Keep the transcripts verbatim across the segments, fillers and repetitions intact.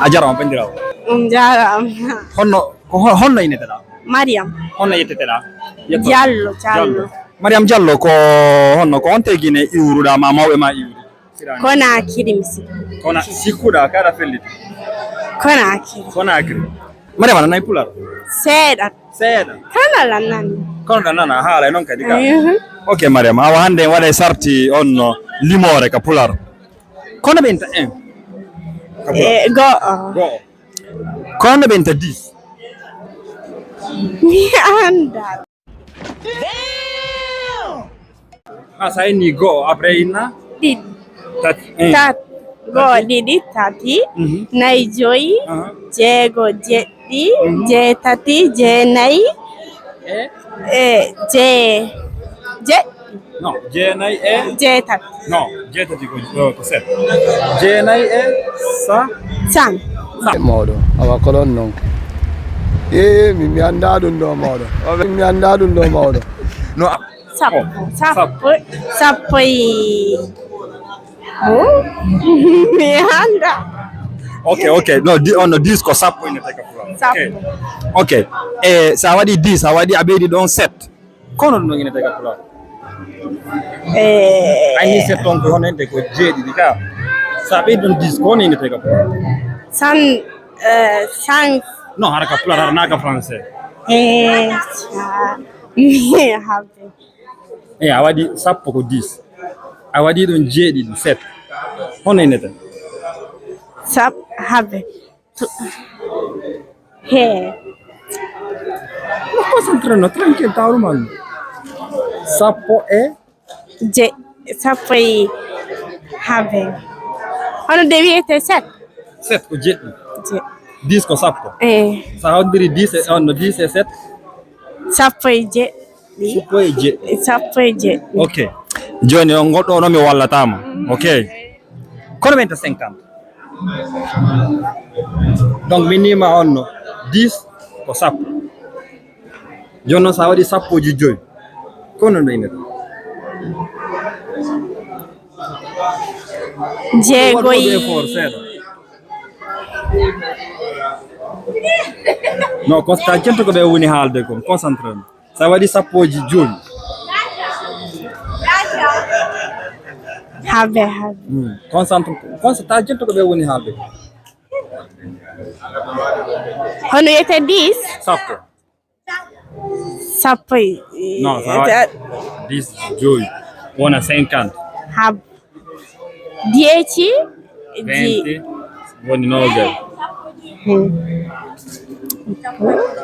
A jarama, bandirawo. On jarama. Honno, ko ho-, honno inneteɗa? Mariam. Honno yetteteɗa? Yetto. Diallo, Diallo. Diallo. Mariam Diallo, ko honno, ko on tegine iwruɗa ma mawɓe ma iwri? Konakiri mi sikku. Kona-, sikkuɗa, kaɗa felliti? Konakiri. Konakiri. Mariam, a nanay pular? Seeɗa. Seeɗa. Kala la nani. Kono ɗa nana, haala e noon kadi ka. Mhm. Ok, Mariam, awa hannde en waɗa e sarti on no limoore ka pular. Kono ɓe inta un? Ka pular. Eh, go'o. Go'o. Kono ɓe inta dix? Mi annda. Ah, sa inni go'o, après inna? Ɗiɗi. Tati. Eh. Tat-, go'o, tati. Ɗiɗi, tati, mhm, nayi, joyi, aha, jeego, jeɗɗi, mhm, jeetati, jeenayi, eh, e jee-, jeɗɗi. Non, jeenayi e? Jeetati. Non, jeetati ko, ko, ko sept. Jeenayi e sa? San. San. Mawɗo, awa kolon non. Ee, mi, mi anndaa ɗum ɗo, mawɗo. Mi anndaa ɗum ɗo, mawɗo. No, a-, sappo. Oh, sappo. Sappo. Sappo e, oh, mi anndaa. Ok, ok. No, di-, on no dix ko sappo ine teka pulaar. Sappo. Ok. Ok. E, so a waɗi dix, a waɗi, a ɓeydi ɗon sept. Kono ɗum ɗon ine teka pulaar. Eh. Ay, ni sept on ko hono ente ko jeeɗiɗi ka. So a ɓeydi ɗon dix, ko hono ine teka pulaar. San, eh, san. Non, hara ka pulaar, hara naa ka français. Eh, sa-, mi habe. Eh, a waɗi sappo ko dix. A waɗi ɗon jeeɗiɗi, sept. Hono ine teka? Sap-, habe. He. No, concentré no, tranquille, tawru man. Sappo e? Je-, sappo e habe. Hono de wiyete sept? Sept ko jeɗɗi. Je-, dix ko sappo. Eh. Sa hawdiri dix e, on no dix e sept? Sappo e jeɗɗi. Sappo e jeɗɗi. Sappo e jeɗɗi. Ok. Jooni on goɗɗo on mi wallataama. Ok. Kono ɓen ta cinquante. Donc, min nima on no dix ko sappo. Jooni noon, so a waɗi sappoji joyi, kono no ɓeynata? Jeegoy. Waɗu effort seeɗa. Non, ko ta jento ko ɓe woni haalde kon, concentré mo. Sa waɗi sappoji joyi. Habe, habe. Hmm. Concentre, concentre, ta jento ko ɓe woni haalde. Hono wiyete dix? Sappo. Sappo e, non, sa waɗi dix joyi. Wona cinquante. Habe. Dieci, di- vingt, woni nogas. Hmm.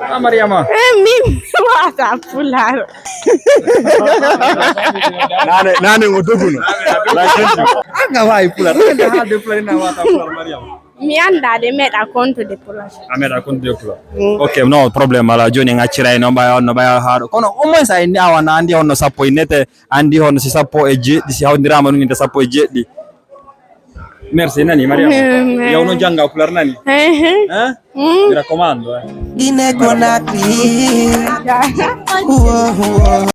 Ah, Mariama. Eh, min, mi wata pulaar. Nane, nane ngo doguno. La gente. Anga wawi pulaar. Anga haalde pulaar, ina wata pulaar, Mariama. Mi annda de, meeɗa kontude pulaar. A meeɗa kontude pulaar. Mm. Ok, no problème ala. Jooni en accira e noon ɓaya, on no ɓaya haaɗo. Kono au moins a inni a wana anndi honno sappo e nete. Anndi hono si sappo e jeeɗiɗi, si hawndiraama ɗum, inta sappo e jeeɗiɗi. Merci, nani, Mariama? Mm, yaw no jannga pulaar, nani? Ehe. Hein? Mm. Mi recommande, ouais. Guinée Conakry. Wo, wo.